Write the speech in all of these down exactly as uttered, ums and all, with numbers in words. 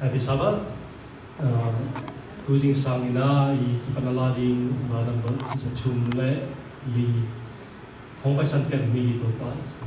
Happy Sabbath. Uh, tu zingsang in ah i kipan a la ding, uh, number za thum le li hong paisan pen mi Topa i sa.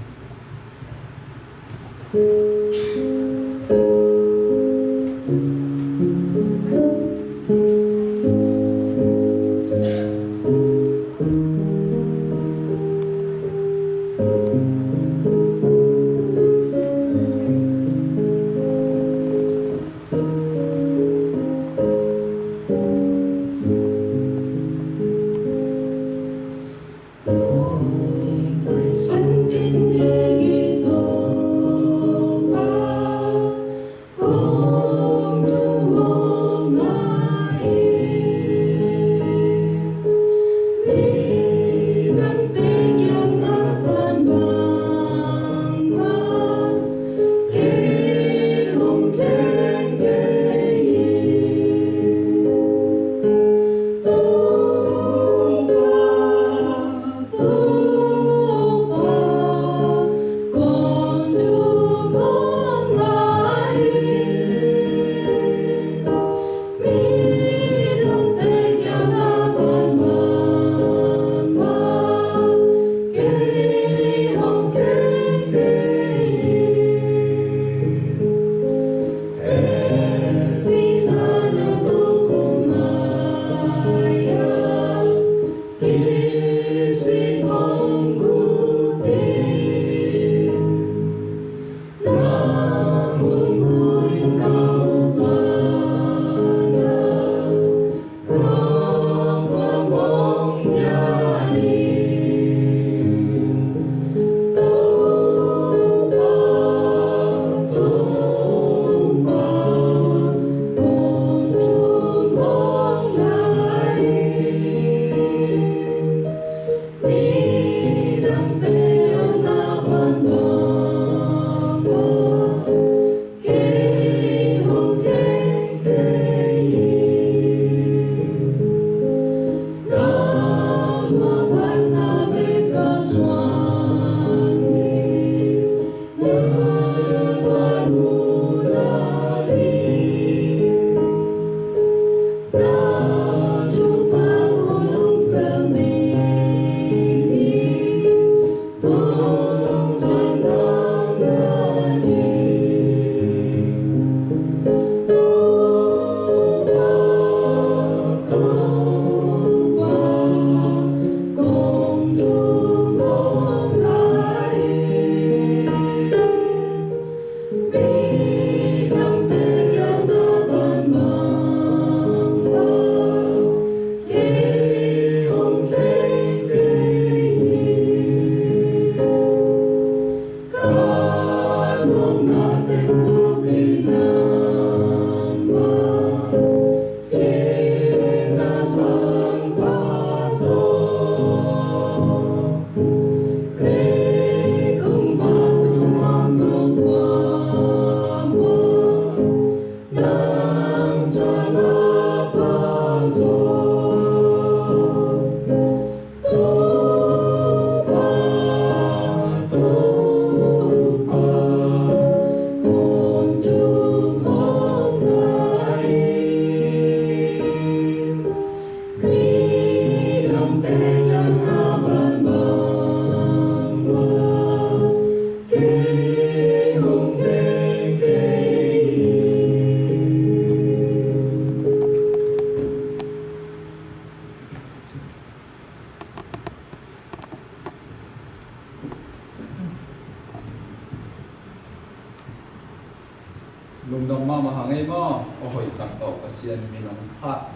Lungdam mahmah hang ei maw, a hoih tak tawh Pasian min hong phat.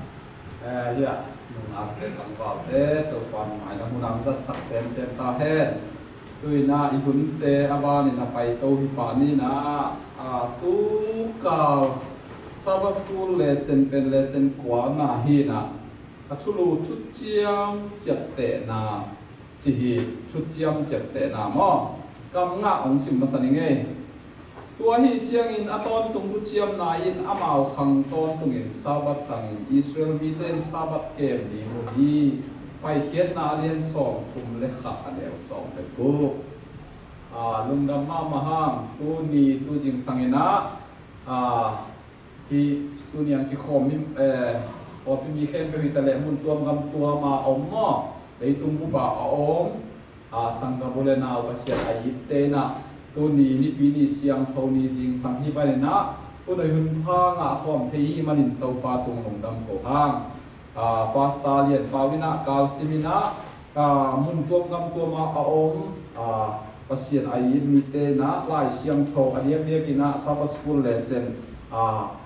Eh, hiah, nungakte tangvalte, Topa nungakna mun ah hong zatsak semsem ta hen. Tu-in ah i hunte a banin a paito hi pah ni-in ah, a, tu kal Sabbath School lesson pen lesson kuana hi-in ah, a thulu thuciam ciaptehna, ci hi, thuciam ciaptehna maw? Kam ngah hong sim masa ning ei. Tua ahih ciangin a tawntung thuciamna in amau khang tawntungin Sabbath tangin Israel mite in Sabbath kem ding uh hi. Paikhiatna a lian sawmthum le khat a neu sawm le guk. A, lungdam mahmah hang, tuni tu zingsang in ah, a, Hi tuni ang kikhawm mi, eh, pawlpi mi khempeuh hi ta leh mun tuam gam tuam a om maw, leitung bup a a om, a, sanggam u le nau Pasian a itte in ah, tuni Nipi ni siangtho ni zingsang hi panin ah, hun hoih hun pha ngah khawm thei i hih manin Topa tung lungdam ko hang. A, Pastor Lian Pau in ah kalsim in ah, a, mun tuam gam tuam a a om, a, Pasian a it mite in ah Lai Siangtho a diakdiak in ah Sabbath School lesson, a,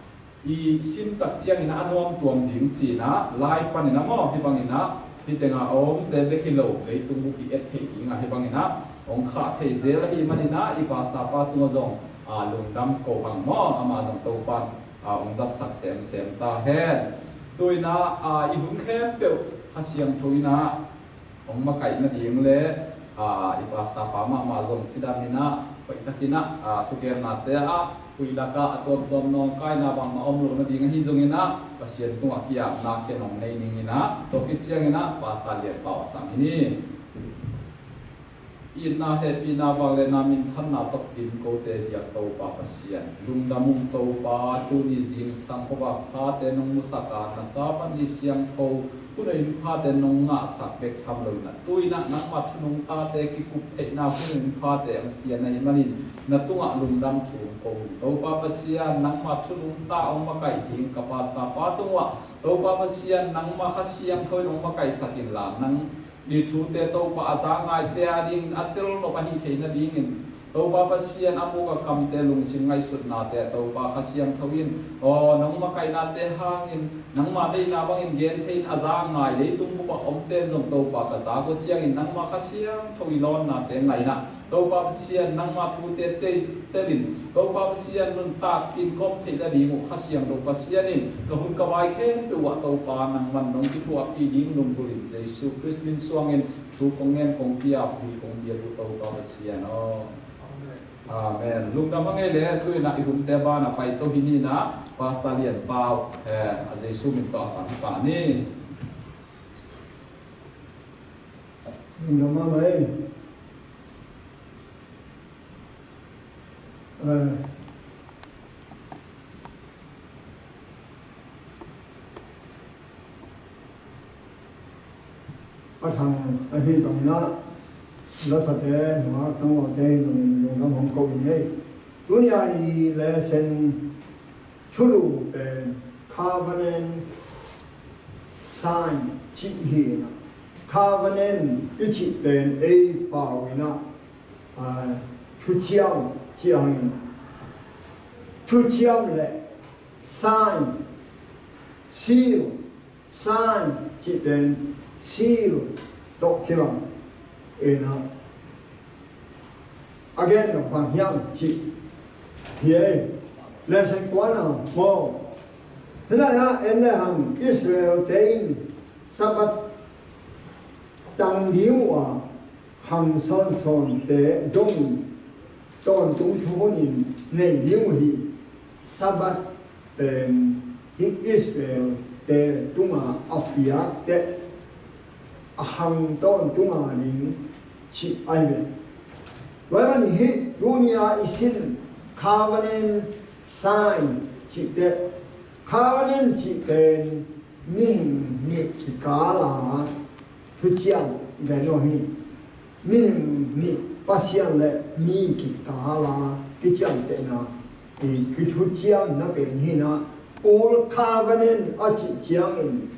i sim tak ciangin ah a nuam tuam ding ci-in ah, lai panin ah maw, hih bangin ah, hih teng a omte bek hi lo, leitung bup i et theih ding ah, hih bangin ah hong khah thei zel ahih manin ah, i pastor pa tungah zong, a, lungdam ko hang maw, amah zong Topan, a, hong zatsak semsem ta hen. Tu-in ah, a, i hun khempeuh Kha Siangtho in ah hong makaih nading le, a, i pastor pa mahmah zong cidam in ah, hoih takin ah, a, thugenna te ah, huih lak ah a tuamtuam nawngkaina bangmah om loh nading ahi zongin ah, Pasian tungah ki-apna ken hong nei ning in ah, tua khit ciangin ah Pastor Lian Pau a sam hi ni. Itna, hehpihna, vangliatna, minthanna tawh in kote biak Topa Pasian, lungdam ung Topa, tuni zingsang khuavak phate nong musak a, na Sabbath ni siangtho hun hoih hun phate nong ngahsak bek tham lo in ah, tu-in ah nangmah thu nungtate kikup theihna hun hoih hun phate hong pia na hih manin, na tungah lungdam thu hong ko ung. Topa Pasian, nangmah thu nungta hong makaih ding ka pastor pa tungah, Topa Pasian, nangmah Kha Siangtho in hong makaihsak inla, nang i thute Topa a za ngaite a dingin a tel nop ahih theih nadingin, Topa Pasian, a muk a kamte lungsim ngaihsutnate Topa Kha Siangtho in, aw, nong makaihnate hangin, nangmah deihna bangin gen thei in a za ngai, leitung bup a omte in zong Topa ka za uh ciangin nangmah Kha Siangtho i lawnnate ngaihna, Topa Pasian, nangmah thute tei telin, Topa Pasian, nuntak in kawm theih nading uh Kha Siangtho Pasian in ka hun ka vai khempeuh ah Topa nangman nong kithuahpih ding lunggulh in, Jesu Khrist min suangin thu kong ngen kong pia, thu kong pia uh Topa Pasian aw. Amen. Lungdam a ngei le, tu-in ah i hunte ban a pai to hi ni in ah, Pastor Lian Pau, eh, a Jesu min tawh a sang hi ta ni. Lungdam a ngei. Eh, a thang ahi zongin ah, lasate, nungak tangwate hi zongin lungdam hong ko ing ei. Tuni a i lesson thulu pen covenant sign cih hi in ah, covenant i cih pen ei pau in ah, a, thuciam cih hangin, thuciam le sign, seal, sign cih pen seal tawh kibang in ah, a gen lo bang hiam cih hi ei. Lesson kuana maw, hih lai-ah en le hang Israel-te in Sabbath tang ding uh a, khang sawnsawnte dong tawntung thuhunin nei ding uh hi. Sabbath pen hih Israel-te tunga a piak teh a khang tawntunga ding cih ahi ve. Tua ahih manin hih tuni-a i sin covenant sign cih teh, covenant cih pen mihing nih kikala thuciam gen uh hi. Mihing nih, Pasian le mi kikala kiciamtehna, i kithuciamna pen hi in ah, Old Covenant a cih ciangin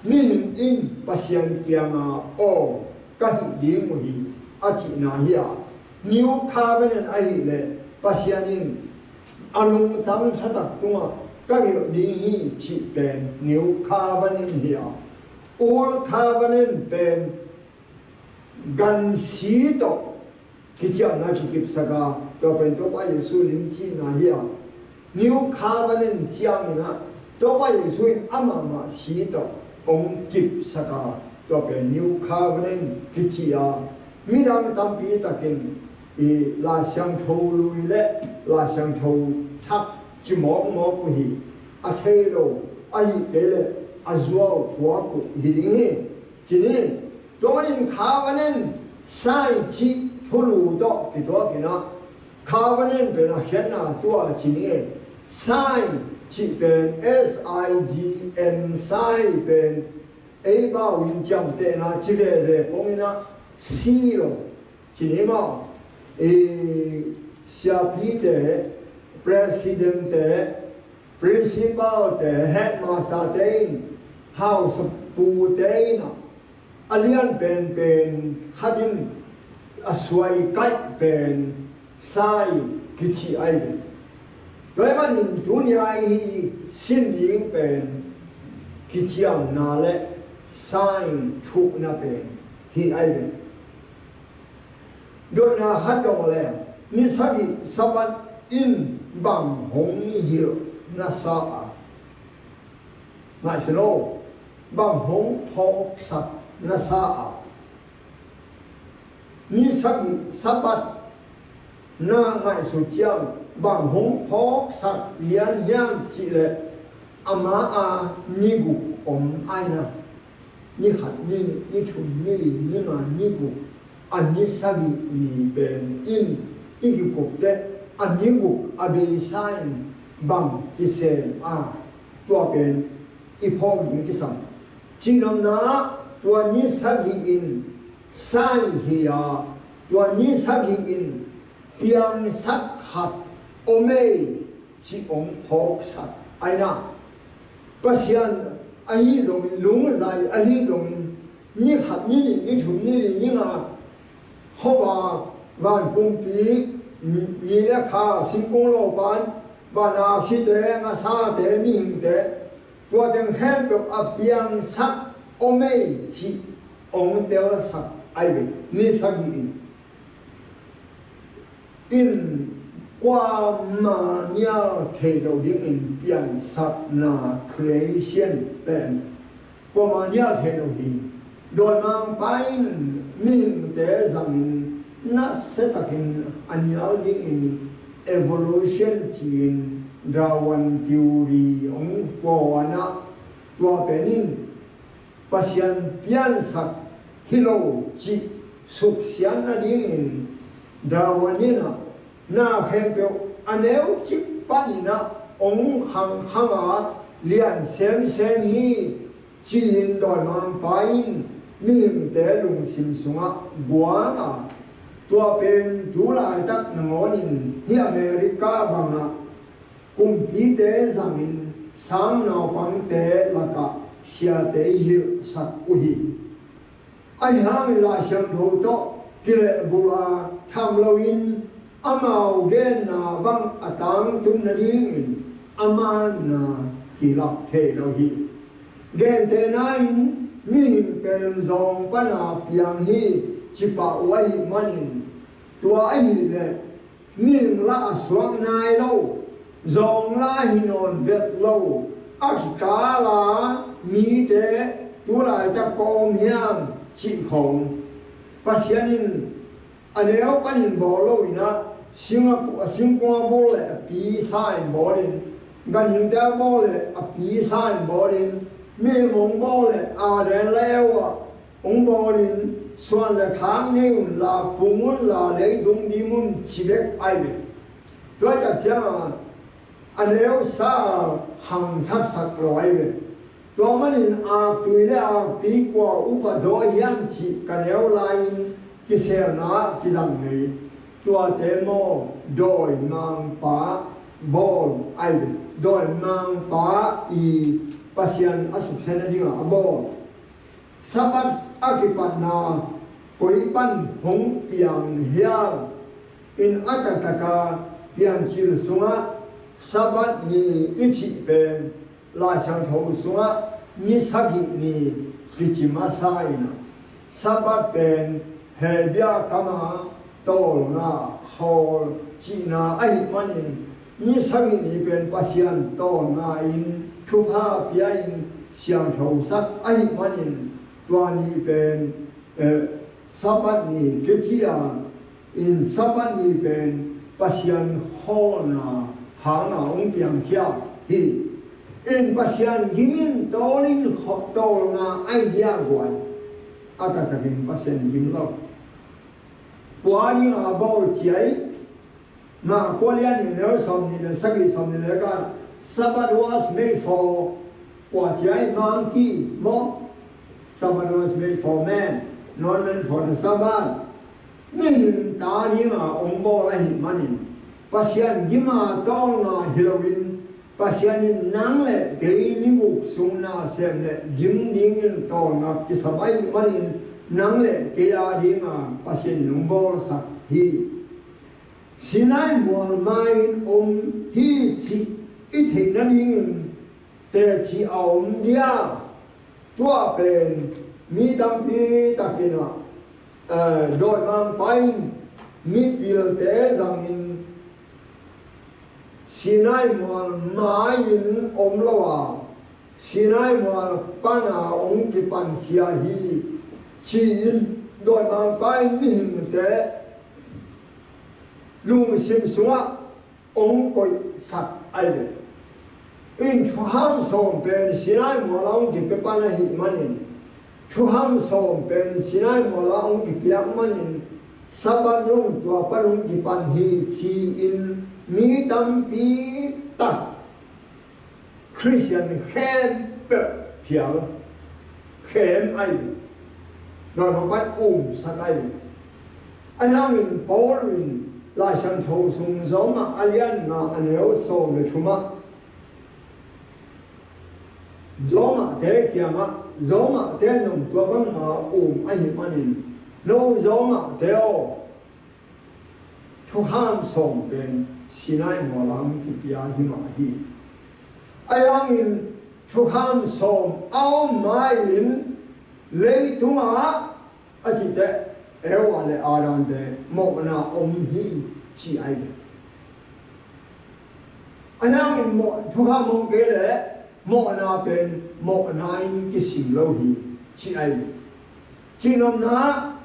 mihing in Pasian kianga aw ka hih ding uh hi a cihna hi a, New Covenant ahih leh Pasian in a lungtang satak tungah ka gelh ding hi cih pen New Covenant hi a, Old Covenant pen gansi tawh kiciamna kikipsak a, tua pen Topa Jesu limcihna hi a, New Covenant ciangin ah Topa Jesu in amah mah si tawh hong kipsak a, tua pen New Covenant kici a, midang tampi takin i Lai Siangtho Lui le Lai Siangtho Thak ci mawkmawk uh hi. A thei lo ahih kei leh a zuau phuak uh hi ding hi. Ci ni. Tua manin covenant sign cih thulu tawh kituak in ah, covenant pen a khiatna tua ci ni. Sign cih pen, S I G N, sign pen, ei pau in ciamtehna ci veve pongin ah, seal ci ni maw. I siapite, president te, principal te, headmaster te in, house pu te in ah, a lian penpen khat in a suai kaih pen sign kici ahi ve. Tua ahih manin tuni-a i sin ding pen kiciamna le sign thukna pen hi ahi ve. Dotna khat dong leng, ni sagih Sabbath in bang hong hilh na sa a, ngaihsun o, bang hong phawksak na sa a, ni sagih Sabbath na ngaihsut ciang bang hong phawksak lian hiam cih leh, ama a ni guk om ahi na. Ni khat, ni nih, ni thum, ni li, ni nga, ni guk, a ni sagih ni pen in i kikup teh, a ni guk a beisa in bang kisem a, tua pen i phawk ding kisam. Cih lamna, tua ni sagih in sign hi a, tua ni sagih in piangsak khat om ei, ci hong phawksak ahi na. Pasian ahi zongin, lungzai ahi zongin, ni khat, ni nih, ni thum, ni li, ni nga, khuavak, van kumpi, mi le kha, singkung lawpan, van aksite, ngasate, mihingte, tua teng khempeuh a piangsak om ei, ci hong telsak ahi ve, ni sagih in. In kuamah nial theih loh dingin piansakna, creation pen kuamah nial theih loh hi. Dawimangpa in mihingte zangin nasiatakin a nial dingin evolution ci-in, Darwin theory hong puan a, tua pen in Pasian piansak hi lo cih suksiat nadingin Darwin in ah, na khempeuh a neu cik panin ah hong khangkhang a, lian semsem hi, ci-in dawimangpa in mihingte lungsim sungah guang a, tua pen tu laitak nangawnin hih America bangah kumpite zangin sang naupangte lakah siate i hilhsak uh hi. Ahi hangin Lai Siangtho tawh kilehbulh a, tham loin amau genna bang a tangtun nadingin a manna kilak thei lo hi. Gentehna in mihing pen zawng pana piang hi, ci pah uh ahih manin, tua ahih leh mihing lah a suak nai lo, zawng lah a hi nawn vet lo, a kikal a mite tu laitak kua om hiam cih khawng Pasian in a neu panin bawl lo in ah, singkung a bul le a pi sa in bawlin, ganhingte a bawl le a pi sa in bawlin, mihing hong bawl le Adam le Eva hong bawlin, suan le khak nei unla, pung unla, leitung dim un, ci bek ahi ve. Tua tak ciangin a neusa khang saksak lo ahi ve. Tua manin aktui le akpi kua upa zaw hiam cih ka neu lai-in kiselna ah kizang nei. Tuate maw, dawimangpa bawl ahi ve. Dawimangpa i Pasian a suksiat nadingah a bawl. Sabbath a kipatna koi pan hong piang hiam? In a taktaka Piancil sungah Sabbath ni i cih pen Lai Siangtho sungah ni sagih ni kici masa in ah, Sabbath pen Hebrew kama tawlnga, chol, cihna ahih manin, ni sagih ni pen Pasian tawlnga-in thupha pia-in siangthosak ahih manin, tua ni pen, eh, Sabbath ni kici a, in Sabbath ni pen Pasian khawlna hanga hong piangkhia hi. In Pasian gimin tawlin kho-, tawlnga ahi dia guai. A taktakin Pasian gim lo. Kua dinga bawl ciai, Mah kua lian nih neu sawmnih le sagih, sawmnih le ka, Sabbath was made for, kua ci a, monkey maw? Sabbath was made for man, not man for the Sabbath. Mihing ta dinga hong bawl ahih manin, Pasian gima tawlnga hi loin, Pasian in nang le kei ni guk sung nasem le gim dingin tawlnga kisam ahih manin, nang le kei a dinga Pasian in hong bawlsak hi. Sinai mual mai-in om hi cih i theih nadingin teci a om dia. Tua pen mi tampi takin ah, eh, dawimangpa in mipilte zangin Sinai mual mai-in om lo a, Sinai mual pana hong kipankhia hi ci-in dawimangpa in mihingte lungsim sungah hong koihsak ahi ve. In thukham sawm pen Sinai mualah hong kipia pan ahih manin, thukham sawm pen Sinai mualah hong kipiak manin, Sabbath zong tua pan hong kipan hi ci-in mi tampi tak Khristian khempeuh phial khem ahi ve. Dawimangpa in umsak ahi ve. Ahi hangin Paul in Lai Siangtho sung Roma a lian nga a neu sawm le thum ah, Romate kiangah, Romate nong tua bangmah um ahih manin, no Romate aw, thukham sawm pen Sinai mualah hong kipia hi mah hi. Ahi hangin thukham sawm a om mai-in leitungah a cihte Eva le Adam te mawhna om hi ci ahi ve. Ahi hangin mawh, thukham om kei leh mawhna pen mawhna in kisim lo hi ci ahi ve. Cihnopna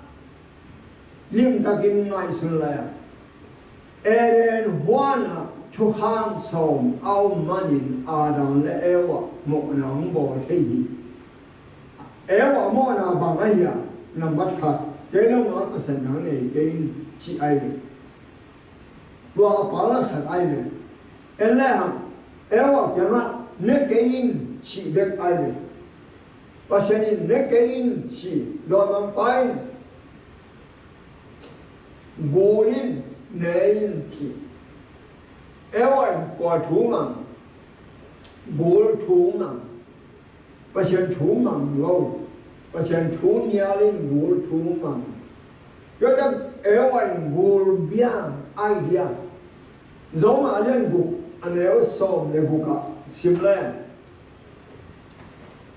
limtakin ngaihsun lai-ah, Eden huanah thukham sawm a om manin Adam le Eva mawhna hong bawl thei hi. Eva mawhna bang ahi a, nambat khat, kei lo ngah Pasian nang nei kei in ci ahi ve. Tua a palsak ahi ve. En le hang, Eva kiangah ne kei in cih bek ahi ve. Pasian in ne kei in ci, dawimangpa in gul in ne in ci. Eva in kua thu mang? Gul thu mang. Pasian thu mang lo. Pasian thu nial in gul thu mang. Tua tak Eva in gul bia ahi dia. Roma a lian guk a neu sawm le guk ah sim le,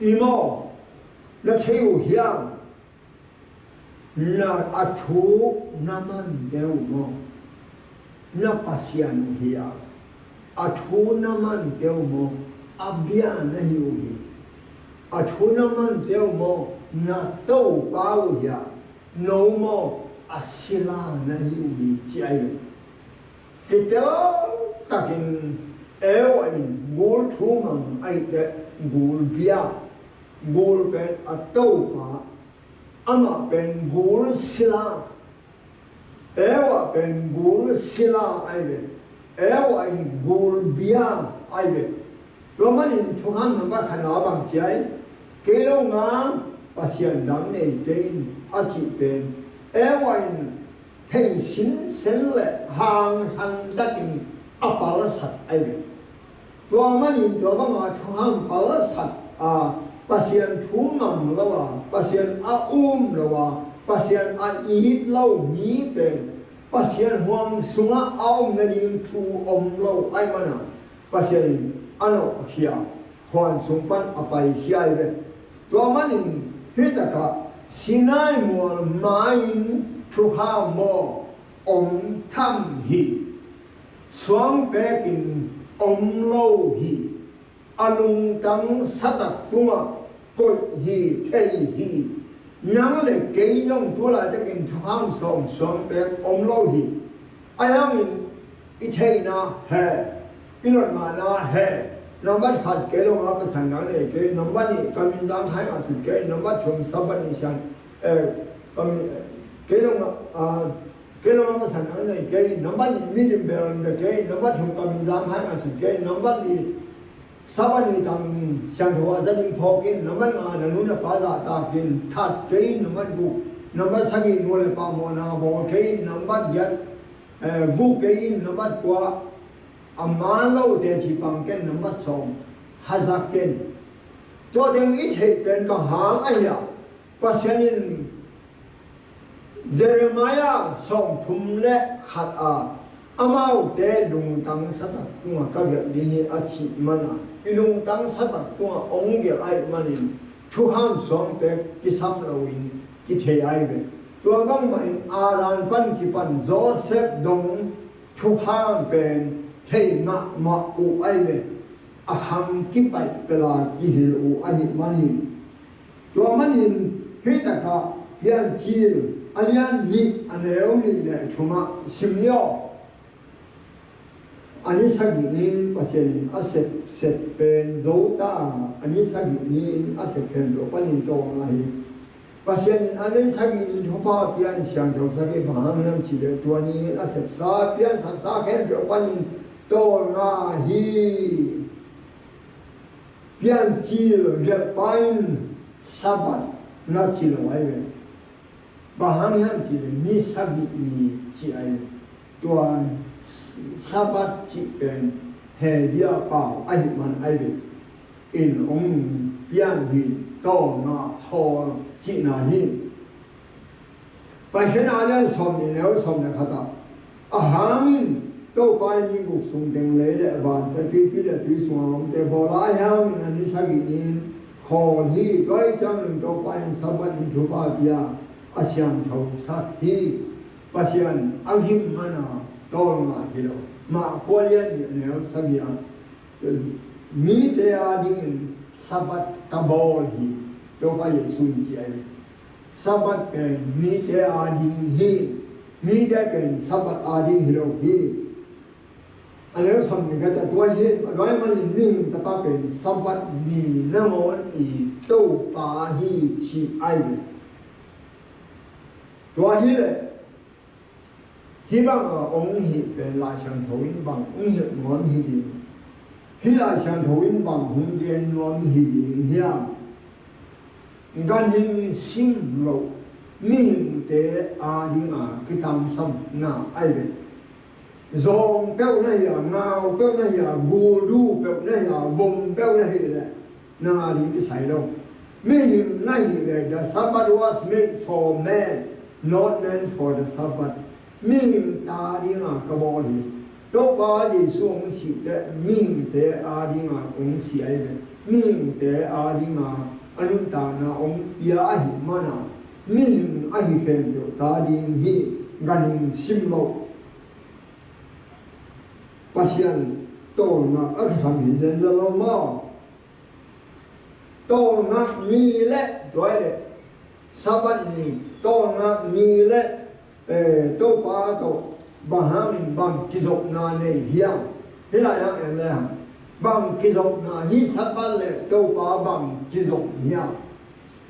i maw, na thei uh hiam? Na, a thu na mante uh maw, na Pasian uh hi a, a thu na mante uh maw, a bia na hi uh hi. A thu na mante uh maw, na Topa uh hi a, no maw, a sila na hi uh hi, ci ahi ve. Kitel takin Eva in gul thu mang ahi teh, gul bia, gul pen a Topa, amah pen gul sila. Eva pen gul sila ahi ve. Eva in gul bia ahi ve. Tua manin thukham nambat khatna bang ci ai? Kei lo ngah Pasian dang nei kei in a cih pen Eva in thei sinsen le hangsan takin a palsak ahi ve. Tua manin tua banga thukham palsak a, Pasian thu ngam lo a, Pasian a um lo a, Pasian a it lo mi pen Pasian huang sungah a om nading thu om lo ahi mana, Pasian in a nawhkhia, huan sung pan a paikhia ahi ve. Tua manin hih takah Sinai mual mai-in thukham maw om tham hi. Suang pekin om lo hi. A lungtang satak tungah koih hi, thei hi. Nang le kei zong tu laitakin thukham sawm suang pek om lo hi. Ahi hangin i theihna he, i lotmahna he, nambat khat kei lo ngah Pasian nang nei kei, nambat nih ka min zang hai ngah suk kei, nambat thum Sabbath nih siang, eh, ka min, kei lo ngah, ah, kei lo ngah Pasian nang nei kei, nambat nih mi lim bel na kei, nambat thum ka min zang hai ngah suk kei, nambat nih Sabbath ni tang siangtho a za ding phawk in, nambat nga na nu na pa zahtak in, that kei in, nambat guk, nambat sagih nu le pa mawhna bawl kei in, nambat giat, eh, guk kei in, nambat kua a man lo teci pang ken, nambat sawm hazak ken. Tua teng i theih pen bang hang ahi a, Pasian in Jeremiah sawmthum le khat a, amaute lungtang satak tungah ka gelh ding hi a cih mana, i lungtang satak tungah hong gelh ahih manin thuham suang pek kisam loin kithei ahi ve. Tua bangmah in Adam pan kipan Joseph dong thuham pen thei mahmah uh ahi ve. A khang kipaih pela kihil uh ahih manin, tua manin hih takah Piancil a lian nih a neu nih le thumah sim ni aw. A ni sagih ni-in Pasian in a sep sep pen zo ta, a ni sagih ni-in a sep khempeuh panin tawlnga hi. Pasian in a ni sagih ni thupha pia in siangtho sak hi, bang hang hiam cih leh tua ni-in a sepsa piansaksa khempeuh panin tawlnga hi. Piancil gelhpa in Sabbath na ci lo ahi ve. Bang hang hiam cih leh ni sagih ni ci ahi ve. Tua Sabbath cih pen Hebru pau ahih man ahi ve. In hong pian hi, tawlnga khawl cihna hi. Paikhiatna a lian sawmnih neu sawm le khat ah, a hang in Topa in ni guk sung teng lei le vante, tuipi le tui sungah a omte bawl a, ahi hangin a ni sagih ni-in khawl hi. Tua ahih ciangin Topa in Sabbath ni thupha pia a siangtho sak hi. Pasian a gim mana tawlnga hi lo. Mark kua lian nih neu sagih ah, mite adingin Sabbath ka bawl hi, Topa Jesu in ci ahi ve. Sabbath pen mite ading hi, mite pen Sabbath ading hi lo hi. A neu sawmnih khat ah tua hi, a tua ahih manin mihing Tapa pen Sabbath ni nangawn i Topa hi ci ahi ve. Tua hi leh hih bang a hong hih pen Lai Siangtho in bang hong hilh nuam hi ding? Hih Lai Siangtho in bang hong gen nuam hi ding hiam? Ganhing sim loh mihingte adinga kitangsamna ahi ve. Zawng peuh na hi a, ngau peuh na hi a, guldu peuh na hi a, vom peuh na hi leh nang ading kisai lo. Mihing na hih leh, the Sabbath was made for man, not man for the Sabbath. Mihing ta dinga ka bawl hi. Topa Jesu hong sih teh mihingte adinga hong si ahi ve. Mihingte adinga a nuntakna hong pia ahih mana, mihing ahi khempeuh ta ding hi. Ganhing sim loh. Pasian tawlnga a kisam hi zenzen lo maw? Tawlnga ni le, tua le Sabbath ni, tawlnga ni le, eh, Topa tawh bang hangin bang kizopna nei hiam? Hih lai-ah en le hang, bang kizopna, hih Sabbath le Topa bang kizop hiam?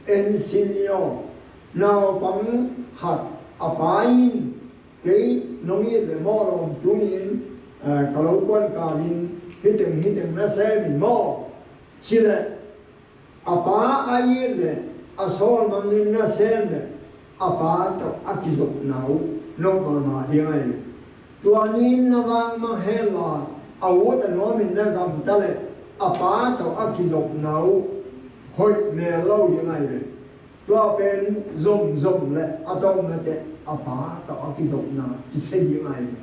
En sin ni aw. Naupang khat a pa in, kei nong it leh maw lawm, tuni-in, eh, ka lo kuan kalin hih teng hih teng na sem in maw, ci leh a pa a it leh a sawlmang in na sem leh a pa tawh a kizopna uh nop mahmah ding ahi ve. Tua ni-in na vangmang hen la, a ut a nuamin na gamta leh a pa tawh a kizopna uh hoih mel lo ding ahi ve. Tua pen zomzom le a tawpna teh a pa tawh a kizopna kisia ding ahi ve.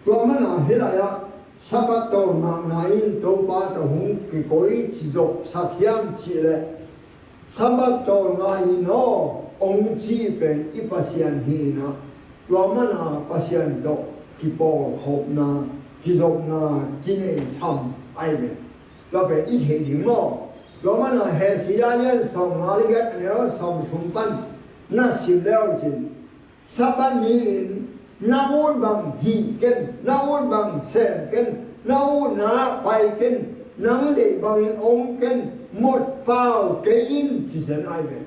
Tua mana hih lai-ah Sabbath tawlngakna in Topa tawh hong kikoici zopsak hiam cih leh, Sabbath tawlnga in aw hong ci pen i Pasian hi-in ah, tua mana Pasian tawh kipawlkhopna, kizopna kinei tham ahi ve. Tua pen i theih ding maw? Tua mana Hosea lian sawmnga le giat, a neu sawmthum pan na sim le uh cin, Sabbath ni-in na ut bang hih ken, na ut bang sem ken, na utna pai ken, nang deih bangin om ken, mot pau kei in, ci zen ahi ve.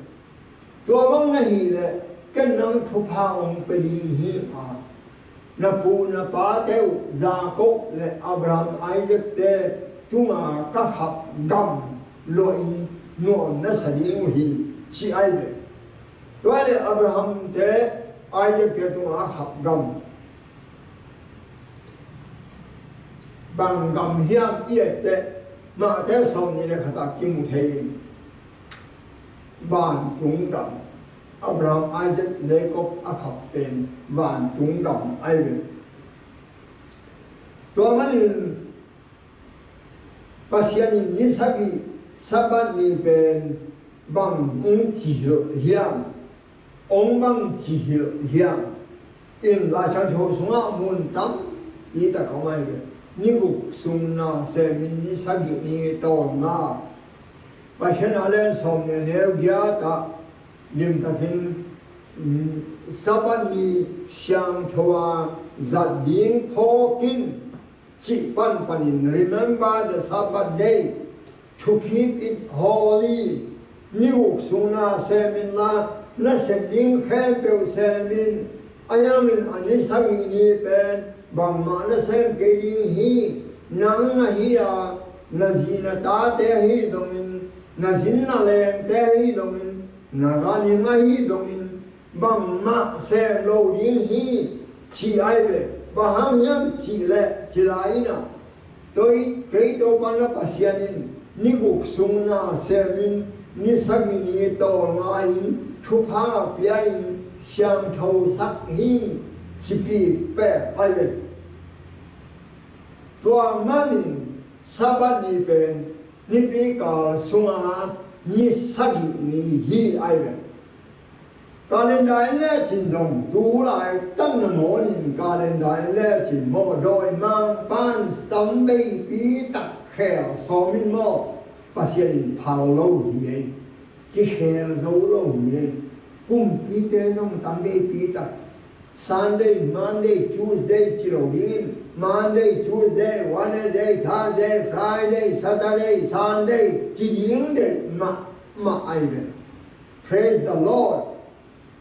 Tua bang na hih leh ken nang thupha hong pia ding hi a, na pu na pate uh Jacob le Abraham, Isaac te tunga ka khap gam luahin nuam na sa ding uh hi, ci ai ve. Tua le Abraham te, Isaac te tunga a khap gam bang gam hiam i et teh, Matthai sawmnih le khat ah kimu thei in, vantung gam, Abraham, Isaac, Jacob a khap pen vantung gam ai ve. Tua manin Pasian in ni sagih Sabbath ni pen bang hong cihilh hiam, hong bang cihilh hiam in Lai Siangtho sungah mun tampi tak a om ai ve. Ni guk sung na semin ni sagih ni tawlnga, Paikhiatna lian sawmnih neu giat ah limtakin, mm, Sabbath ni siangtho a zat ding phawk in cih pan panin, "Remember the Sabbath day to keep it holy." Ni guk sung na sem inla, na sep ding khempeuh sem in. Ahi hangin a ni sagih ni pen bangmah na sem kei ding hi. Nang na hi a, na zi na tate ahi zongin, na zin na lengte ahi zongin, na ganhing ahi zongin, bangmah sem lo ding hi, ci ai ve. Bang hang hiam cih leh, ci lai in ah, toi, kei Topa na Pasian in ni guk sung na sem in, ni sagih ni tawlnga in thupha pia in siangthosak hi, cipih pek ai ve. Tua manin Sabbath ni pen nipi kal sunga ni sagih ni hi ai ve. Calendar in lecin zong tu laitak na mawnin calendar in lecin maw, dawimangpa'n stamp veipi tak khel sawm in maw, Pasian in phal lo hi ei. Kikhel zo lo hi ei. Kumpite zong stamp veipi tak, Sunday, Monday, Tuesday ci lo dingin, Monday, Tuesday, Wednesday, Thursday, Friday, Saturday, Sunday ci ding deih mahmah ai ve. Praise the Lord.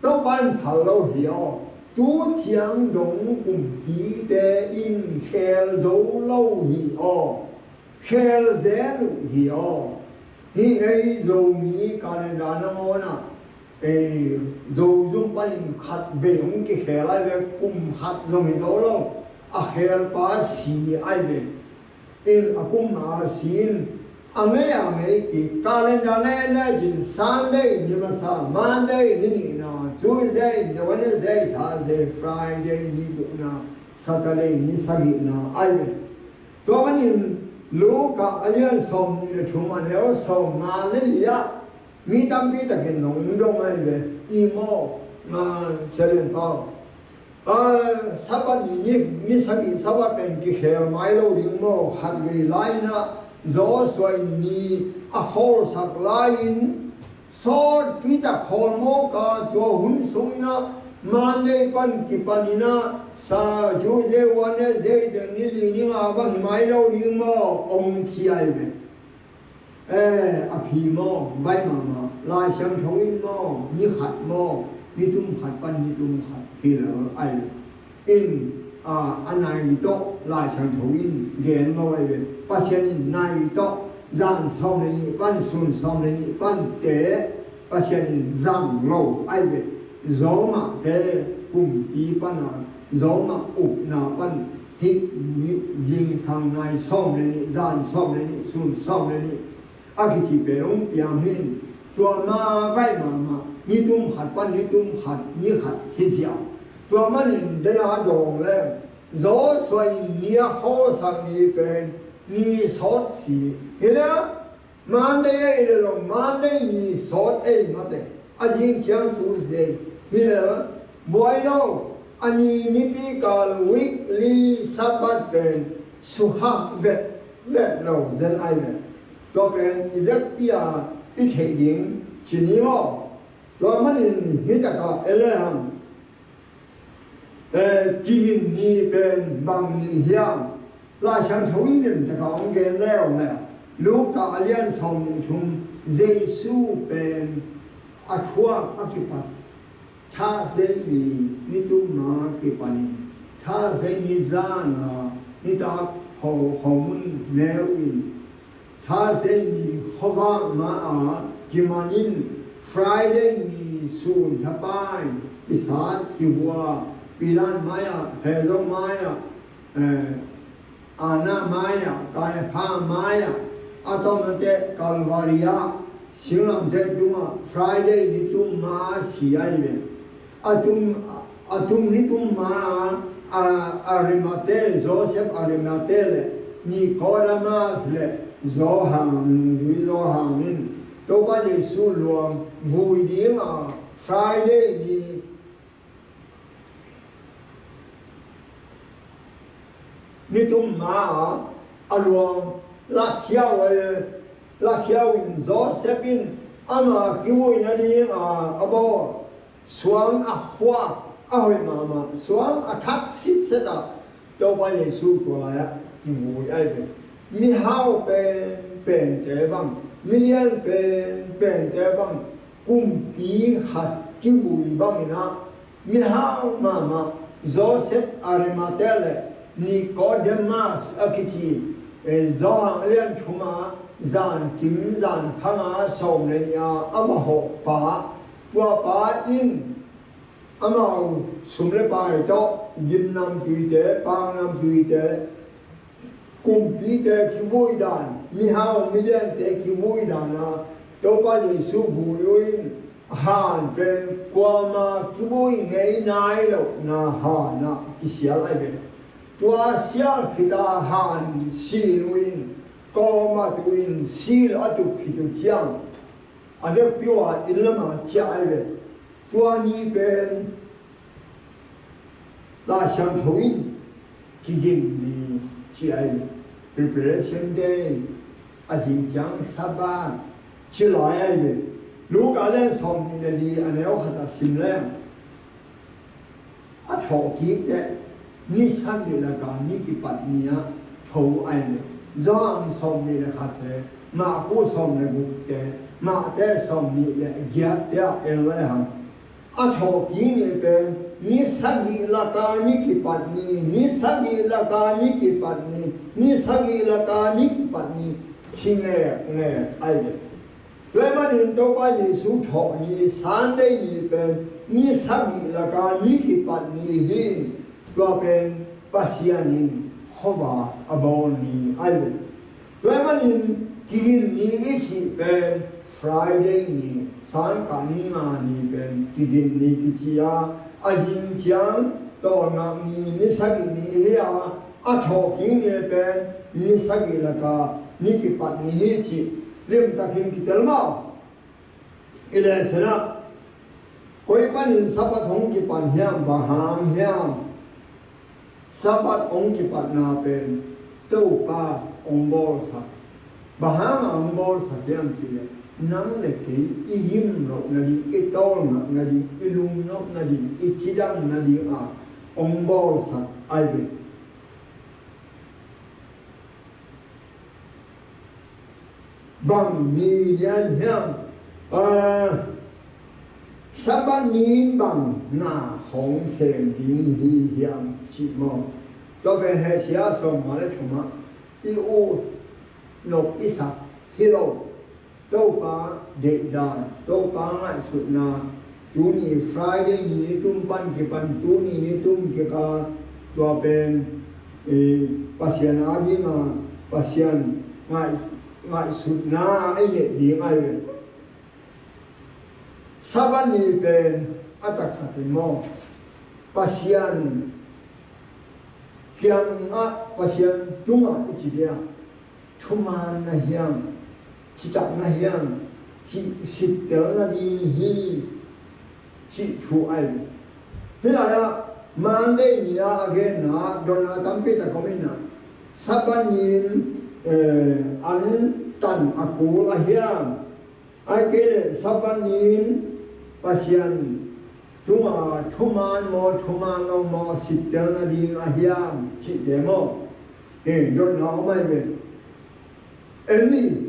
Topa in phal lo hi aw. Tu ciang dong kumpite in khel zo lo hi aw. Khel zel uh hi aw. Hih ei Zomi calendar nangawn ah, ei, Zozum panin khat vei hong kikhel ai ve, kum khat zong hi zo lo. A khelpa si ai ve. In a kum a si in, a ngei a ngei ki calendar le lecin Sunday ni masa, Monday ni nihna, Tuesday ni, Wednesday, Thursday, Friday ni gukna, Saturday ni sagihna ai ve. Tua manin Luka a lian sawmnih le thum a neu sawmnga le li ah mi tampi takin nong dong ai ve. I maw, ah, Sia Lian Pau, ah, Sabbath ni, ni, ni sagih Sabbath pen kikhel mai lo ding maw, khat vei lai-in ah Joshua in ni a khawlsak lai-in sawtpi tak khawl mawk a, tua hun sungin ah Monday pan kipanin ah sa, Tuesday, Wednesday teng ni li ni nga bang hi mai lo ding maw, hong ci ai ve. Eh, a phi maw, baih mahmah, Lai Siangtho in maw, ni khat maw, ni tum khat pan ni tum khat hi lel ai ve. In, a, a nai tawh Lai Siangtho in gen lo ai ve. Pasian in nai tawh zan sawm le nih pan, sun sawm le nih pan te Pasian in zang lo ai ve. Zawmah te kumpi pan a, zawmah ukna pan hih zingsang nai sawm le nih, zan sawm le nih, sun sawm le nih a kici pen hong piang hi in, tua ma baih mahmah, ni tum khat pan ni tum khat, ni khat hi ziau. Tua manin dena dawng le, Joshua in ni a khawlsak ni pen ni sawt si hi le, Monday ei le lo, Monday ni sawt ei mate, a zing ciang Tuesday hi le, buai lo, a ni nipi kal weekly Sabbath pen suhak vet vet lo zen ai ve. Tua pen i vekpi a i theih ding ci ni maw? Tua manin hi takah Abraham, eh, kigin ni pen bang ni hiam? Lai Siangtho in lim takah hong gen leuleu. Luka a lian sawmnih thum, Jesu pen a thuak a kipat Thursday ni, ni tum a kipanin Thursday ni zan a Nitak ho, homun neu in Thursday ni khuavak ma-a kiman in, Friday ni sun thapai kisat kivua, Pilat mai-ah, Herod mai-ah, eh, Anna mai-ah, Kaiapha mai-ah, a tawmnate Kalvari-ah, singlamteh tungah Friday ni tum ma-a si ahi ve. A tum, a tum ni tum ma-a, a, Arimathea, Joseph Arimathea le Nicodemus le Johan, nungzui Johan in Topa Jesu luang vui ding a Friday ni, ni tum ma-a a luang lakhiau, eh, lakhiau in Joseph in ama kivui nading a, a bawl suang a huak, a hoih mahmah, suang a thak sitset ah Topa Jesu tua lai-ah kivui ahi ve. Mihau pen pente bang, milian pen pente bang, kumpi khat kivui bangin ah, mihau mahmah Joseph Arimathea le Nicodemus a kici, eh, Johan a lian thum a zan kim zan khang a sawm le nih a a va hawh pa, tua pa in amau sum le pai tawh gimnamtuite, paknamtuite, kumpite kivui dan, mihau miliante kivui dan a Topa Jesu vui uh in, han pen kuama kivui ngei nai lohna han ah kisial ahi ve. Tua sial khit a han sil uh in, kawm a tu in sil a tuk khit uh ciang, a vekpi uh a inn lamah ciah ahi ve. Tua ni pen Lai Siangtho in kigin ni ci ahi ve. Preparation Day, a zing ciang Sabbath ci lai ahi ve. Luka lian sawm nih le li a neu khat a sim leng, a thawhkik teh ni sagih laka ni kipat ni ah tho ahi ve. Johan sawm nih le khat le, Marku sawm le guk te, Mate sawm nih le giat te ah en lai hang. A thawhkik ni pen ni sagih laka ni kipat ni, ni sagih laka ni kipat ni, ni sagih laka ni kipat ni ci ngekngek ahi ve. Tua ahih manin Topa Jesu thawh ni, Sunday ni pen ni sagih laka ni kipat ni hi. Tua pen Pasian in khuavak a bawl ni ahi ve. Tua ahih manin kigin ni i cih pen Friday ni, sangkah ni nga ni pen kigin ni kici a, a zing ciang tawlngak ni, ni sagih ni hi a, a thawhkik ni pen ni sagih laka ni kipat ni hi cih limtakin kitel maw? I lesson ah koi panin Sabbath hong kipan hiam, bang hang hiam? Sabbath hong kipatna pen Topa hong bawlsak. Bang hang a hong bawlsak hiam cih leh, nang le kei i gim loh nading, i tawlngak nading, i lungnop nading, i cidam nading a hong bawlsak ahi ve. Bang ni lian hiam? Ah, Sabbath ni in bang na hong sem ding hi hiam cih maw? Tua pen Hosea sawm nga le thum ah i ut nop i sak hi lo. Topa deihdan, Topa ngaihsutna, tuni Friday ni nitum pan kipan tuni nitum kikal, tua pen, eh, Pasian a ding a, Pasian ngaih, ngaihsutna i neih ding ahi ve. Sabbath ni pen a taktak in maw, Pasian kiangah, Pasian tungah i ci dia, thuman na hiam, citak na hiam cih sittel nading hi cih thu ahi. Hih lai-ah Monday ni-a a genna dotna tampi tak om inah, Sabbath ni-in, eh, an tan a kul a hiam, ahih kei leh Sabbath ni-in Pasian tunga thuman maw, thuman lo maw, sittel nading a hiam cihte maw? Hih dotna om ahi ve. En ni,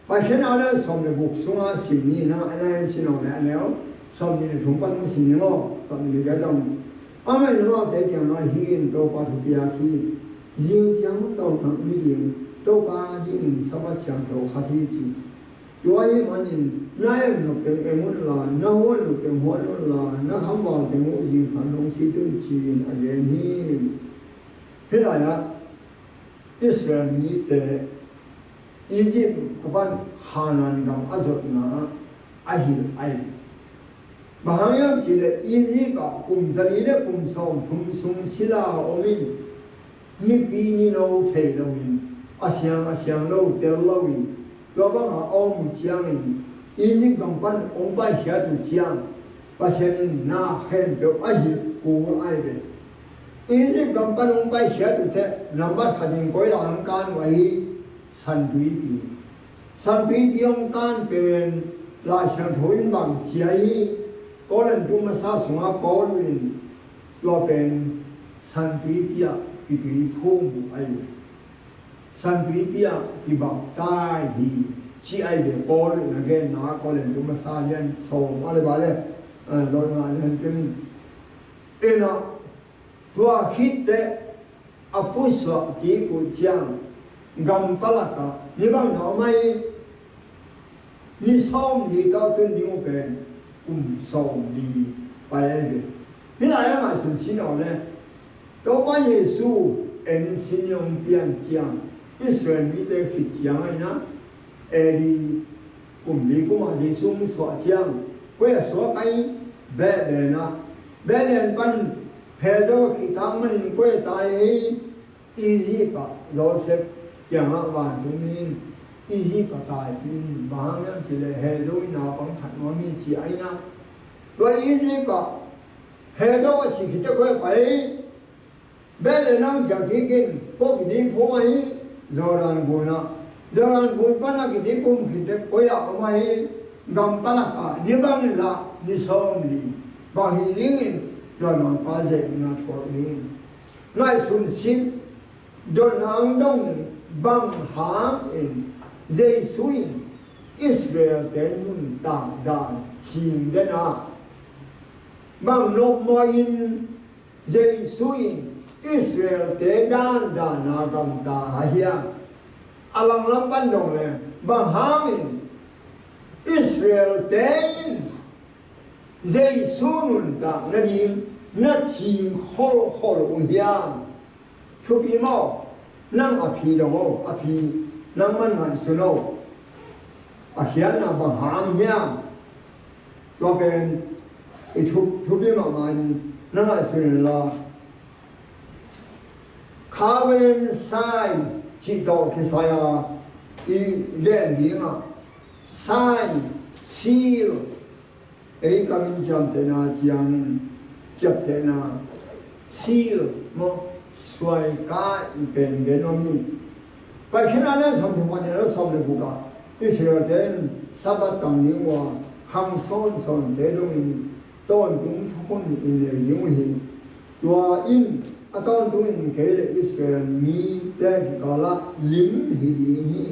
Paikhiatna a lian sawm le guk sungah sim ni, nang a lian sin aw le a neu sawm nih le thum pan hong sim ni maw, sawm nih le giat dong. Amah in amaute kiangah, hih in Topa thupiak hi. Zing ciang tawlnga ni ding Topa dingin Sabbath siangtho khat hi ci. Tua ahih manin na em nop teng em unla, na huan nop teng huan unla, na khamval teng uh zingsang dong sit un ci-in a gen hi. Hih lai-ah Israel mite Egypt gam pan Kanaan gam a zotna ah a hilh ahi. Bang hang hiam cih leh Egypt ah kum zali le kum sawmthum sung sila a om in, nipi nino thei loin, a siang a siang lo tel loin, tua banga a om uh ciangin Egypt gam pan hong paikhiat uh ciang Pasian in na khempeuh a hilh kul ahi ve. Egypt gam pan hong paikhiat uh teh nambat khatin koi lai hong kan uh ahi? Santuipi. Santuipi hong kan pen Lai Siangtho in bang ci ahi? Korin tu masa sungah Paul in tua pen Santuipi ah kituiphum uh ahi ve. Santuipi ah kibaptize hi ci ahi ve. Paul in a genna Korin tu masa lian sawm a le ba le, eh, lo nga lian keng in. Ina tua khit teh a pusuah kik uh ciang gam palak ah ni bang a om ahi? Ni sawmli tawh tun ding uh pen kum sawmli pai ahi ve. Hih lai-ah ngaihsun sin aw le, Topa Jesu en sin hong pian ciang Israel mite khit ciang ahi na, A D kum li kum ah Jesu hong suah ciang koi ah suak ahi? Bethlehem ah. Bethlehem pan Herod a kihtak manin koi ah tai ahi? Egypt ah Joseph kiangah vantung in Egypt ah taipih in, bang hang hiam cih leh Herod in naupang that nuam hi ci ahi na. Tua Egypt ah Herod a si khit teh koi ah pai? Bethlehem ah ciah kik in, koi ah kituiphum ahi? Jordan gun ah. Jordan gun pan a kituiphum khit teh koi ah om ahi? Gam palak ah ni bangzah ni sawmli. Bang hih dingin Dawimangpa zehna thuak dingin ngaihsun sin. Dotna hong dong in, bang hangin Jesu in Israel-te nuntak dan cing den a, bang nopmawh in Jesu in Israel-te dandan a gamta a hiam? A langlam pan dong leng, bang hangin Israel-te in Jesu nuntak nading na cing kholkhol uh hiam? Thupi maw? Nang a phi dong o, a phi nangman ngaihsun o. A khiatna bang hang hiam? Tua pen i thup, thupi mahmah in na ngaihsun inla. Covenant sign cih tawh kisai a i gen ding ah, sign, seal, ei kam in ciamtehna ciangin ciamtehna, seal maw, suaika i pen gen om hi. Paikhiatna le sawmthum a neu sawm le guk ah Israel-te in Sabbath tang ding uh a, khang sawnsawnte dongin tawntung thukhun in nei ding uh hi. Tua in a tawntung in kei le Israel mite kikalah lim hi ding hi.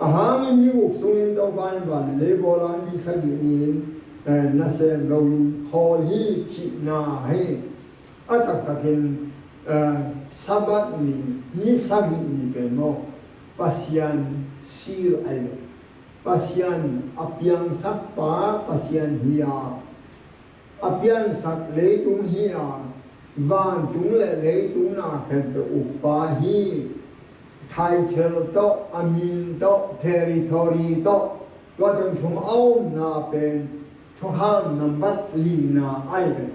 A hangin ni guk sungin Topa in van le lei bawl a, ni sagih ni-in, eh, nasem loin khawl hi cihna hi. A taktakin, eh, Sabbath ni, ni sagih ni pen maw, Pasian seal ahi lo. Pasian a piangsakpa Pasian hi a, a piansak leitung hi a, vantung le leitung na khempeuh ukpa hi. Title tawh, a min tawh, territory tawh, tua teng thum a omna pen thukham nambat lina ahi ve.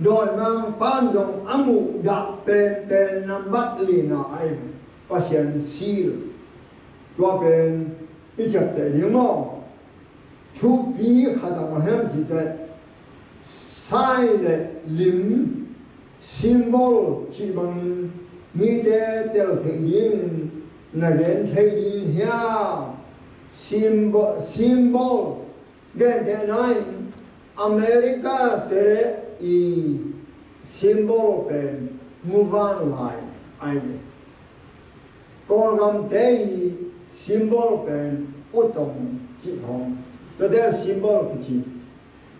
Dawimangpa'n zong a muhdah penpen nambat lina ahi ve. Pasian seal. Tua pen i ciapteh ding maw? Thupi khat a bang hiam cih teh, sign le lim, symbol cih bangin mite tel theih dingin na gen thei ding hiam? Symbol, symbol gentehna in America-te i symbol pen muvanlai ahi ve. Kawlgamte i symbol pen utong cih khawng, tuate symbol kici.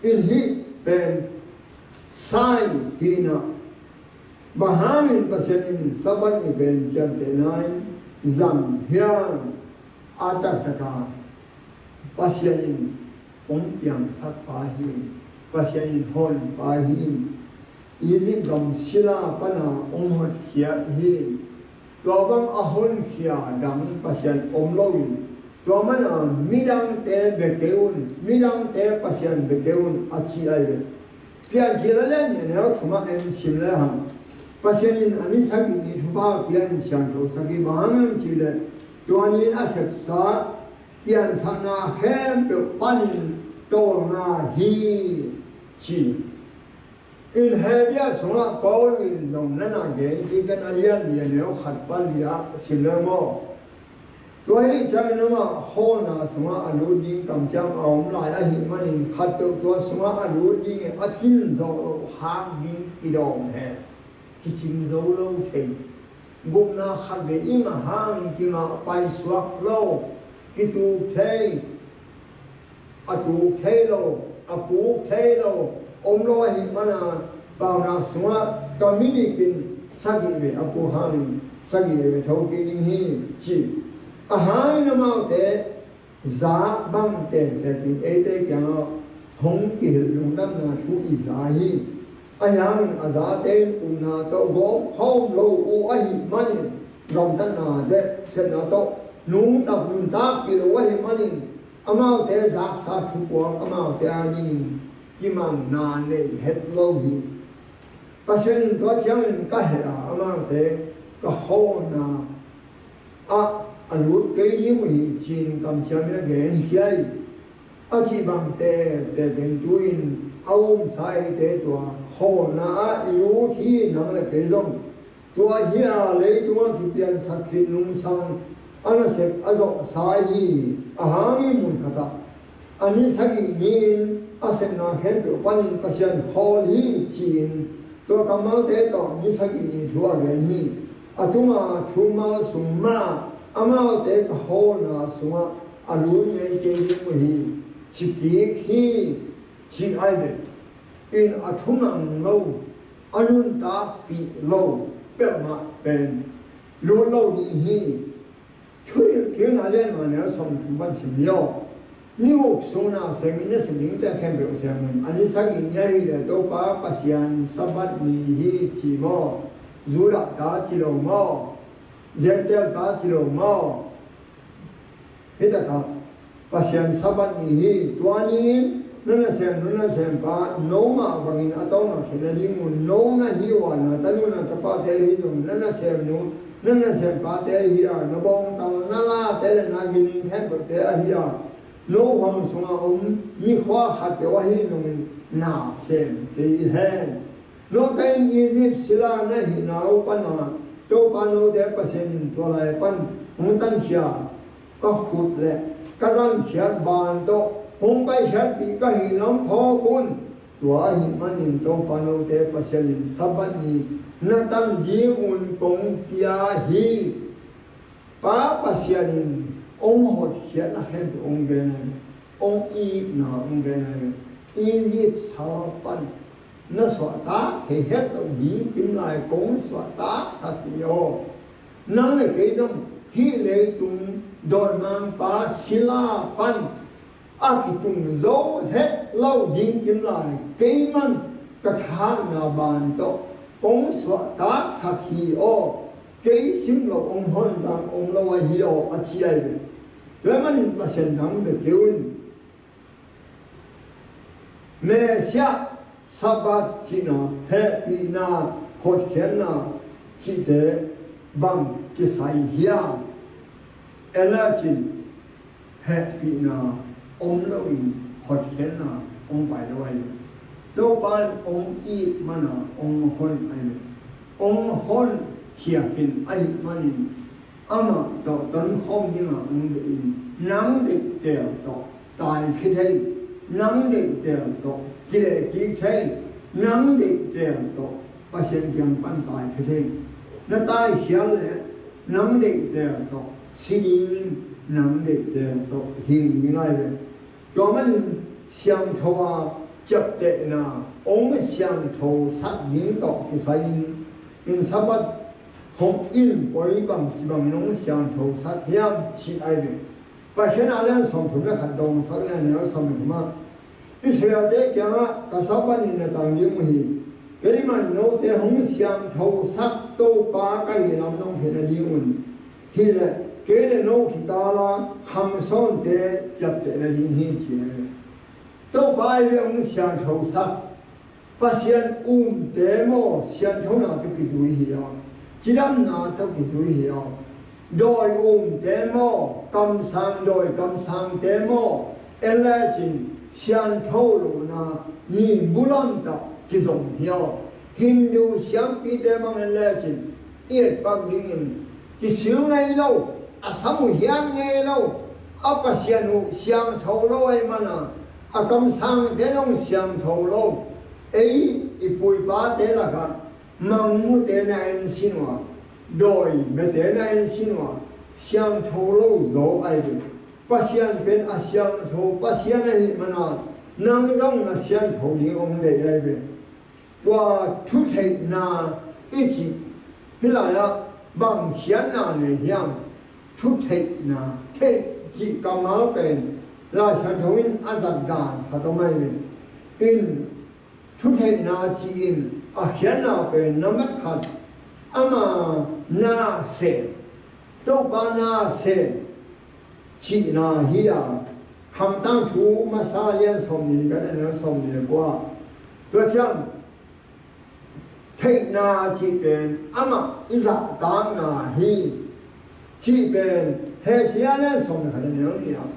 In hih pen sign hi-in ah, Bang hangin Pasian in Sabbath ni pen ciamtehna in zang hiam? A taktak a Pasian in hong piangsak pa hi. Pasian in hon pa hi. Egypt gam sila pana hong hotkhiat hi. Tua bang a honkhia dang Pasian om lo in, tua mana midangte bia kei un, midangte Pasian bia kei un a ci ahi ve. Piancil a lian nih a neu thum ah en sim le hang. Pasian in a ni sagih ni thupha pia in siangthosak hi. Bang hang hiam cih leh tua ni in a sepsa piansakna khempeuh panin tawlnga hi ci. In Hebru sungah Paul in zong na na gen kik in, a lian li a neu khat pan li ah sim le maw. Tua hi ciangin amah khawlna sungah a lut ding kamciam a om lai ahih manin khatpeuh tua sungah a lut ding in a cin zawh loh hang ding kidawm hen, kicing zo lo thei. Gupna khat vei i ngah hangin kingah paisuak lo, kituk thei, a tuk thei lo, a puk thei lo om lo ahih mana, paunak sungah ka midik in sagih vei a puk hangin sagih vei tho kei ding hi ci. A hangin amaute za bang tektek in eite kiangah hong kihilh lungdamna thu i za hi. Ahi hangin a zate in upna tawh gawmkhawm lo uh ahih manin, gamtatna dehsetna tawh nungtak nuntakpih lo uh ahih manin, amaute zaksa thupuak amaute a dingin kimangna nei het lo hi. Pasian in tua ciangin ka heh a, amaute ka khawlna ah a lut kei ding uh hi ci-in kamciam in a genkhia hi. A cih bang tektek in tu-in a umsa eite tua khawlna ah i lut hi. Nang le kei zong tua hi a, leitungah kipiansak khit nungsang a nasep a zawhsa hi. A hangin mun khatah a ni sagih ni-in a sepna khempeuh panin Pasian khawl hi ci-in tua kammalte tawh ni sagih ni thu a gen hi. A tunga thumal sung mah amaute ka khawlna sungah a lut ngei kei ding uh hi ci kik hi. Ci ai ve. In a thumang lo, a nuntakpih lo peuhmah pen lut lo ding hi. Thuhilhkikna lian nga neu sawm thum pan sim ni aw. Ni guk sung na sem in na sem dingte khempeuh sem un. A ni sagih ni ahi le Topa Pasian Sabbath ni hi ci maw? Judah ta ci lo maw? Gentile ta ci lo maw? Hi takah Pasian Sabbath ni hi. Tua ni-in na nasem nu nasempa nomah bangin a tawng a khen nadingun no na hi uh a, na tanu na tapate ahi zong, na nasemnu na nasempate ahi a, na bawngtal na late le na gining khempeuhte ahi a, no huang sungah om mikhua khatpeuh ahi zongin na sem kei hen. Note in Egypt sila na hihna uh pana Topa note Pasian in tua lai pan hong tankhia ka khut le ka zankhiat ban tawh hong paikhiatpih ka hih lam phawk un. Tua ahih manin Topa note Pasian in Sabbath ni na tan dingun kong pia hi. Pa Pasian in hong hotkhiatna khempeuh hong gen ahi ve. Hong itna hong gen ahi ve. Egypt sal pan na suahtak thei het loh ding kim lai kong suahtaksak hi aw. Nang le kei zong hih leitung dawimangpa sila pan a kitung zo het lo ding kim lai, keiman ka thahna ban tawh kong suahtaksak hi aw. Kei sim loh hong hon dang om lo ahi aw, a ci ahi ve. Tua ahih manin Pasian dang bia kei un. Messiah, Sabbath cihna, hehpihna, hotkhiatna cihte bang kisai hiam? Ella cin hehpihna om loin hotkhiatna hong pai lo ahi ve. Topa in hong it mana hong hon ahi ve. Hong honkhia khin ahih manin amah tawh tonkhawm dinga hong deih in, nang deihtel tawh taikhia thei, nang deihtel tawh kilehkik thei, nang deihtel tawh Pasian kiang pan taikhia thei. Na taikhiat leh nang deihtel tawh si dingin, nang deihtel tawh hing ding ahi ve. Tua manin siangtho a ciaptehna hong siangthosak ding tawh kisai-in In Sabbath hong in poi bangci bangin hong siangthosak hiam cih ahi ve. Paikhiatna a lian sawmthum le khat, dawngsak le a neu sawmthum ah, Israel-te kiangah, ka Sabbath ni na tang ding uh hi. Keimah in note hong siangthosak Topa ka hih lam nong theih nadingun, hi leh kei le no kikala khangsawnte ciapteh nading hi, ci ahi ve. Topa ahi ve hong siangthosak. Pasian umte maw, sianthona tawh kizui hi a, cidamna tawh kizui hi a. Dawi umte maw, kamsang, dawi kamsangte maw, en lecin siantho lohna ni bulam tawh kizom hi a. Hindu siampite bang en lecin i etpak dingin kisil ngei lo, a sam uh hiat ngei lo, a Pasian uh siangtho lo ahih manin a kamsangte zong siangtho lo. Ei i pu i pate lakah mangmute na ensin uh a, dawi bete na ensin uh a, siangtho lo zaw ahi ve. Pasian pen a siangtho Pasian ahih manin nang zong na siangtho ding hong deih ahi ve. Tua thutheihna i cih hih lai-ah bang khiatna nei hiam? Thutheihna, theih cih kammal pen Lai Siangtho in a zat dan khat om ahi ve. In thutheihna cih in a khiatna pen nambat khat, ama na sem, Topa na sem cihna hi a, Khamtang Thu masa lian sawmnih le khat, a neu sawmnih le kua. Tua ciang theihna cih pen amah i zahtakna hi cih pen Hosea lian sawmnih le khat, a neu nih ah,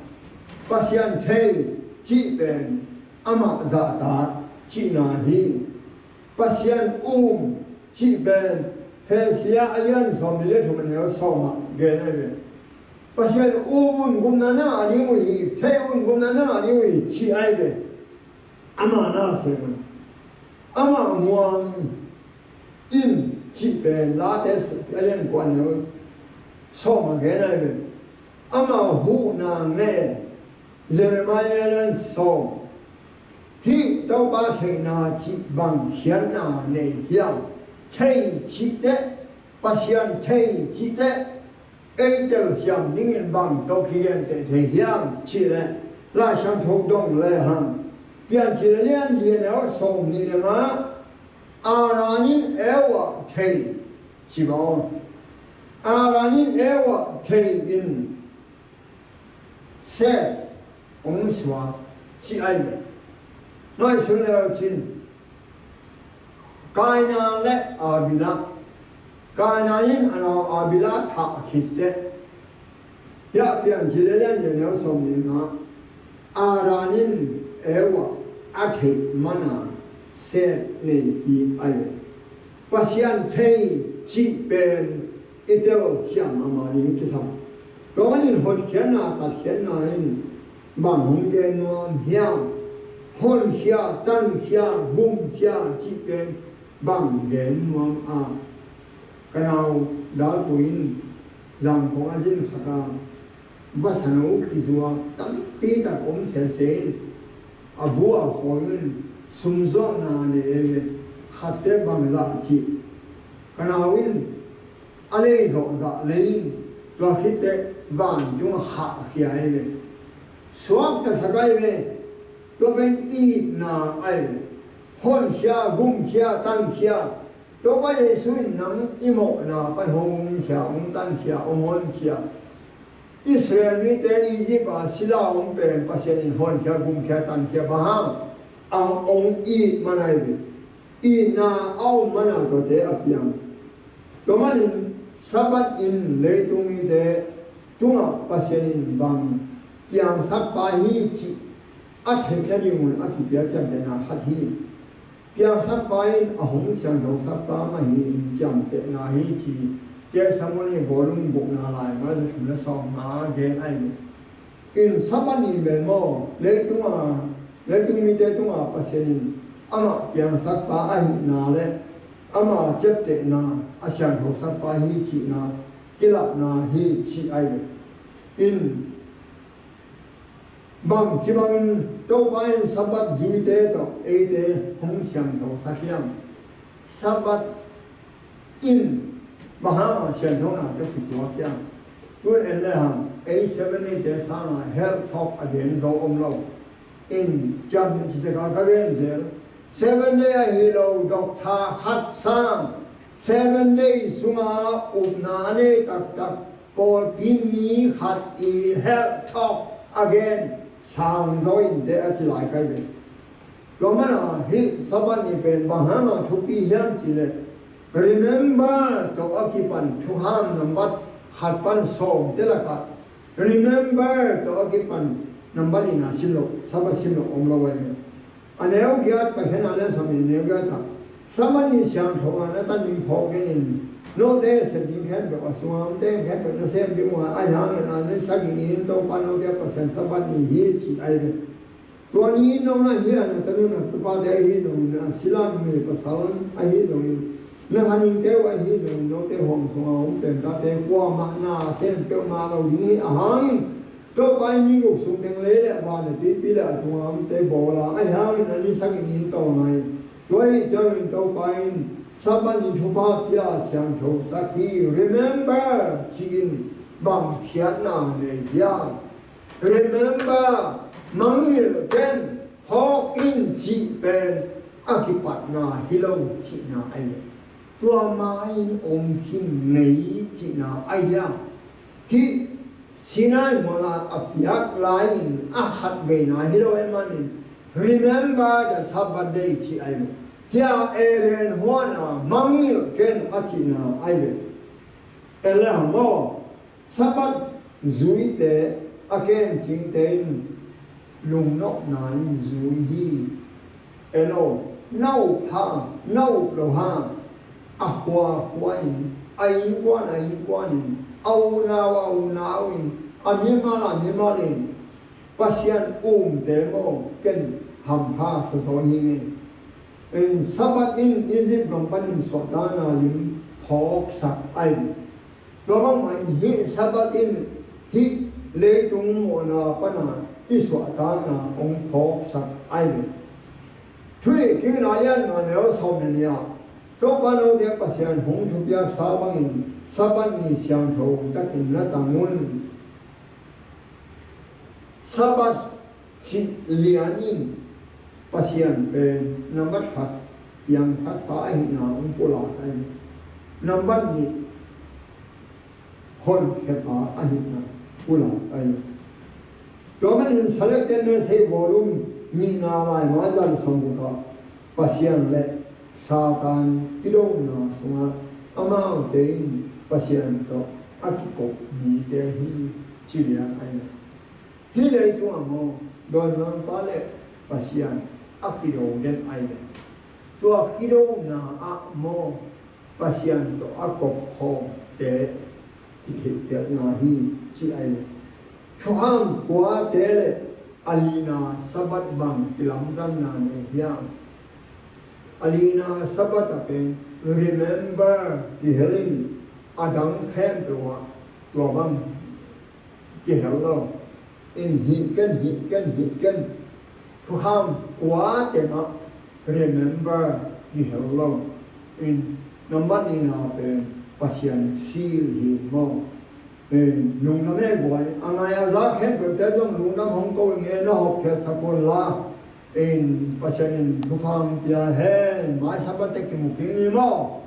Pasian thei cih pen amah zahtak cihna hi. Pasian um cih pen Hosea a lian sawmnih le thum, a neu sawm ah gen ahi ve. Pasian um un, gupna na ngah ding uh hi, thei un, gupna na ngah ding uh hi, ci ahi ve. Ama na sem un. Ama muang in cih pen Late sawmpi a lian kua, a neu sawm ah gen ahi ve. Ama huhna ngen, Jeremiah lian sawm. Hih Topa theihna cih bang khiatna nei hiam? Thei cih teh, Pasian thei cih teh, ei telsiam dingin bang tawh kigenteh thei hiam cih leh, Lai Siangtho dong lehang, Piancil a lian li, a neu sawmnih le nga, Adam in Eva thei, ci bang aw. Adam in Eva thei in Seth hong suak, ci ahi ve. Ngaihsun le uh cin, Kaina le Abila, Kaina in a nau Abila thah khit teh, hiah Piancil a lian li, a neu sawmnih le nga, Adam in Eva a theih manin Seth nei kik ahi ve. Pasian thei cih pen i telsiam mahmah ding kisam. Tua manin hotkhiatna, tatkhiatna in bang hong gen nuam hiam? Honkhia, tankhia, gumkhia cih pen bang gen nuam a? Ka nau Dalpui in Zangkong a zin khat a, vasano kizuak tampi tak om sese in, a bu a khawi in sumzuakna nei ei ve. Khatte bang zah cih, ka nau in a lei zawh zah lei in, tua khit teh vantung a khahkhia ei ve. Suaktasak ahi ve. Tua pen itna ahi ve. Honkhia, gumkhia, tankhia. Topa Jesu in nang i mawhna pan hong khia, hong tankhia, hong honkhia. Israel mite Egypt a sila om pen Pasian in honkhia, gumkhia, tankhia, bang hang? Hong it man ahi ve. Itna a om manin tuate a piang. Tua manin Sabbath in leitung mite tungah Pasian in bang piangsak pa hi cih a theih nadingun a kipia ciamtehna khat hi. Piangsak pa in a hong siangthosak pa mah hi-in ciamtehna hi ci, Testimony volume gukna, laimal za thum le sawm nga gen ahi ve. In Sabbath ni pen maw, leitung a, leitung mite tungah Pasian in amah piangsak pa ahihna le amah ciaptehna, a siangthosak pa hi cihna kilakna hi ci ahi ve. In bangci bangin Topa in Sabbath zuite tawh eite hong siangthosak hiam? Sabbath In bang hanga sianthona tawh kituak hiam? Tu en le hang ei Seven Day te sanga health talk a gen zo om lo. In ciam in citeka ka gen zel, Seven Day ahi lo doctor khat sang, Seven Day sunga upna a nei taktak pawlpi mi khat i health talk a gen sang zo in te a ci lai kai ve. Tua mana hih Sabbath ni pen bang hanga thupi hiam cihleh, remember tawh a kipan thukham nambat khat pan sawm te lakah remember tawh a kipan nambat ina sim lo, Sabbath sim lo om lo ai me. A neu giat Paikhiatna lian sawm nih neu giat ah, Sabbath ni siangtho a na tan ding phawk dingin note sep ding khempeuh a sunga omte khempeuh na sem ding uh a, ahi hangin a ni sagih ni-in Topa note Pasian Sabbath ni hi ci ai ve. Tua ni-in nong na hi a, na tanu na tapate ahi zongin, a sila numei pasal ahi zongin, na haninte uh ahi zongin, note huang sunga om pemtate kuamah na sem peuhmah lo ding hi a hangin, Topa in ni guk sung teng lei le van le tuipi le a tunga omte bawl a, ahi hangin a ni sagih ni-in tawlngai. Tua hi ciangin Topa in Sabbath ni thupha pia siangthosak hi. Remember ci-in bang khiatna nei hiam? Remember, mangngilh ken, phawk in cih pen a kipatna hi lo cihna ahi ve. Tua ma-in om khin ngei cihna ahi hiam? Hih Sinai muala a piak lai-in a khatveina hi lo ahih manin remember the Sabbath day cih ahi ve. Hih a Eden huana mangngilh ken a cihna ahi ve. En le hang maw, Sabbath zuite a kemcingte in lungnopna in zui hi. En aw, na up hang, na up lo hang, a khuakhua in, a innkuan a innkuan in, a unau a unau in, a mimal a mimal in, Pasian umte maw ken hampha sa zaw hi ngei. Sabbath in Egypt gam panin suahtakna lim phawksak ahi ve. Tua bangmah in hih Sabbath in hih leitung mawhna pana i suahtakna hong phawksak ahi ve. Thuhilhkikna lian nga neu sawm le nih ah, Topa note Pasian hong thupiaksa bangin Sabbath ni siangtho takin na tang un. Sabbath cih lian in Pasian pen nambat khat piangsakpa ahihna hong pulak ahi. Nambat nih honkhia pa ahihna pulak ahi. Tua manin Selected Message volume nihna laimai zan sawmguk ah Pasian le Satan kidona sungah amaute in Pasian tawh a kikop mite hi ci lian ahi. Hih leitungah maw, dawimawipa le Pasian a kido den ahi ve. Tua kidona ah maw, Pasian tawh a kop khawmte kitheihtelna hi ci ahi ve. Thukham kuate le a lina Sabbath bang kilamdanna nei hiam? A lina Sabbath ah pen remember kihel in, a dang khempeuh ah tua bang kihel lo. In hih ken, hih ken, hih ken. Thukham kua teng ah remember kihel lo. In nambat nihna pen Pasian sil hi maw. In lungdam e guai, a ngai a za khempeuhte zong lungdam hong ko ing e, na hawkkhiatsak un la. In Pasian in thupha hong pia hen, mai Sabbath teh kimu kik ni maw.